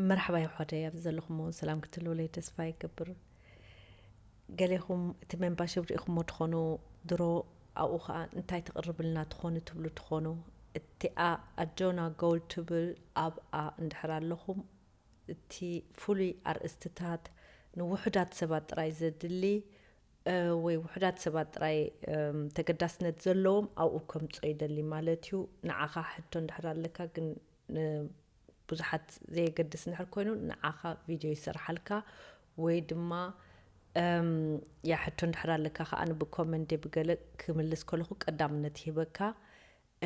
መርሓባ የሕዋተይ፣ ኣብዚ ዘለኹም እውን ሰላም ክትህልውለይ ተስፋ ይገብር። ገሌኹም እቲ ሜምባርሺፕ ርኢኹሞ ትኾኑ፣ ድሮ ኣብኡ ኸዓ እንታይ ተቕርብልና ትኾኑ ትብሉ ትኾኑ። እቲኣ ኣጆና ጎልድ ትብል ኣብኣ እንድሕር ኣለኹም፣ እቲ ፍሉይ ኣርእስትታት ንውሑዳት ሰባት ጥራይ ዘድሊ፣ እ፣ ወይ ውሑዳት ሰባት ጥራይ፣ እም፣ ተገዳስነት ዘለዎም ኣብኡ ከምጾ ይደሊ ማለት እዩ። ንዓኻ ሕቶ እንድሕር ኣለካ ግን ን-፣ ብዙሓት ዘየገድስ እንድሕር ኮይኑ ንዓኻ ቪድዮ ይሰርሓልካ ወይ ድማ፣ እም፣ ያ ሕቶ እንድሕር ኣለካ ከኣ ብኮመንት ብገለ ክምልስ ከለኹ ቀዳምነት ይህበካ።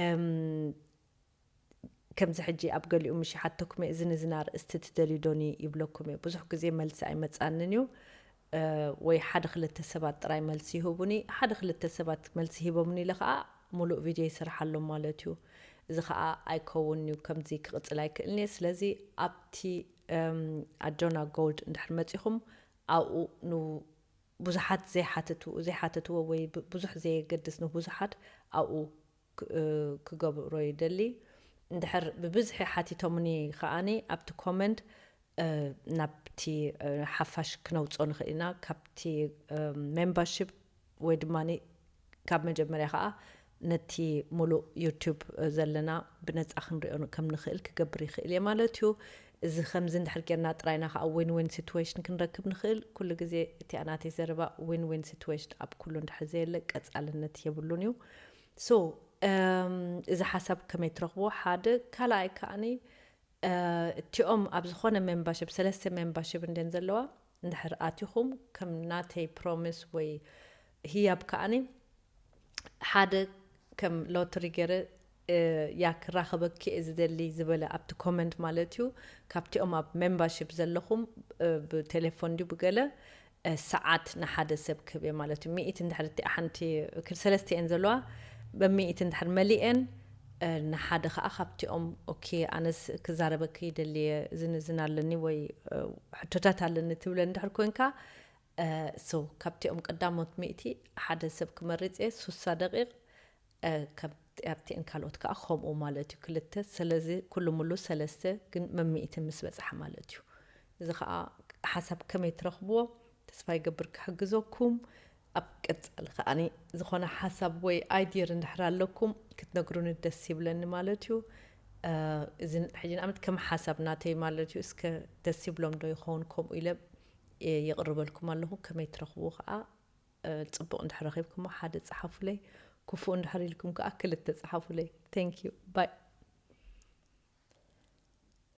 እም፣ ከምዚ ሕጂ ኣብ ገሊኡ ምሽ ሓተኩም እየ፣ "እዝን እዝን ኣርእስቲ ትደልዩ ዶኒ?" ይብለኩም እየ። ብዙሕ ግዜ መልሲ ኣይመጻንን እዩ። እ፣ ወይ ሓደ ክልተ ሰባት ጥራይ መልሲ ይህቡኒ። ሓደ ክልተ ሰባት መልሲ ሂቦምኒ ኢለ ከኣ ሙሉእ ቪድዮ ይሰርሓሎም ማለት እዩ። እዚ ከኣ ኣይከውን እዩ፣ ከምዚ ክቕጽል ኣይክእልን እየ። ስለዚ ኣብቲ፣ እም፣ ኣጆና ጎልድ እንድሕር መጺኹም ኣብኡ ን-፣ ብዙሓት ዘይሓተቱ-፣ ዘይሓተትዎ ወይ ብ-፣ ብዙሕ ዘየገድስ ንብዙሓት ኣብኡ ክ-፣ እ፣ ክገብሮ ይደሊ። እንድሕር ብብዝሒ ሓቲቶምኒ ከኣኒ ኣብቲ ኮመንት፣ እ፣ ናብቲ፣ እ፣ ሓፋሽ ክነውጾ ንኽእል ኢና። ካብቲ፣ እ፣ ሜምበርሺፕ ወይ ድማኒ ካብ መጀመርያ ከኣ ነቲ ሙሉእ ዩቱብ፣ እ፣ ዘለና ብነጻ ክንሪኦ ን-፣ ከም ንኽእል ክገብር ይኽእል እየ ማለት እዩ። እዚ ከምዚ እንድሕር ጌርና ጥራይና ከኣ ዊን ዊን ሲትዌሽን ክንረክብ ንኽእል። ኩሉ ግዜ እቲኣ ናተይ ዘረባ ዊን ዊን ሲትዌሽን ኣብ ኩሉ እንድሕር ዘየለ ቀጻልነት የብሉን እዩ። ሶ፣ እም፣ እዚ ሓሳብ ከመይ ትረኽብዎ? ሓደ። ካልኣይ ከኣኒ፣ እ፣ እቲኦም ኣብ ዝኾነ ሜምበርሺፕ፣ ሰለስተ ሜምበርሺፕ እንደን ዘለዋ እንድሕር ኣቲኹም፣ ከም ናተይ ፕሮሚስ ወይ ህያብ ከኣኒ፣ ሓደ ከም ሎተሪ ገይረ፣ እ፣ ያ ክራኸበኪ እየ ዝደሊ ዝበለ ኣብቲ ኮመንት ማለት እዩ፣ ካብቲኦም ኣብ ሜምበርሺፕ ዘለኹም፣ እ፣ ብቴሌፎን ድዩ ብገለ፣ እ፣ ሰዓት ንሓደ ሰብ ክህብ እየ ማለት እዩ። ሚእቲ እንድሕር እቲኣ ሓንቲ፣ ክል-፣ ሰለስተ እየን ዘለዋ፣ በሚእቲ እንድሕር መሊኤን፣ እ፣ ንሓደ ከኣ ካብቲኦም፣ "ኦኬ፣ ኣነስ ክዛረበኪ ይደሊ እየ፣ እዝን እዝን ኣለኒ ወይ፣ እ፣ ሕቶታት ኣለኒ" ትብለ እንድሕር ኮንካ፣ እ፣ ሶ፣ ካብቲኦም ቀዳሞት ሚእቲ ሓደ ሰብ ክመርጽ እየ፣ ሱሳ ደቂቕ፣ እ፣ ካብ-፣ ኣብቲአን ካልኦት ከኣ ከምኡ ማለት እዩ፣ ክልተ። ስለዚ ኩሉ ሙሉ ሰለስተ፣ ግን መሚእቲ ምስ በጽሐ ማለት እዩ። እዚ ከኣ ሓሳብ ከመይ ትረኽብዎ? ተስፋ ይገብር ክሕግዘኩም። ኣብ ቀጻሊ ከኣኒ ዝኾነ ሓሳብ ወይ ኣይድየር እንድሕር ኣለኩም ክትነግሩኒ ደስ ይብለኒ ማለት እዩ። እ፣ እዚ ሕጂ ንኣብነት ከም ሓሳብ ናተይ ማለት እዩ። እስከ ደስ ይብሎም ዶ ይኸውን ከምኡ ኢለ፣ እ፣ የቕርበልኩም ኣለኹ። ከመይ ትረኽብዎ ከኣ፣ እ፣ ጽቡቕ እንድሕር ረኺብኩሞ ሓደ ጸሓፉለይ፣ ክፉእ እንድሕር ኢልኩም ከኣ ክልተ ጸሓፉለይ። Thank you። ባይ።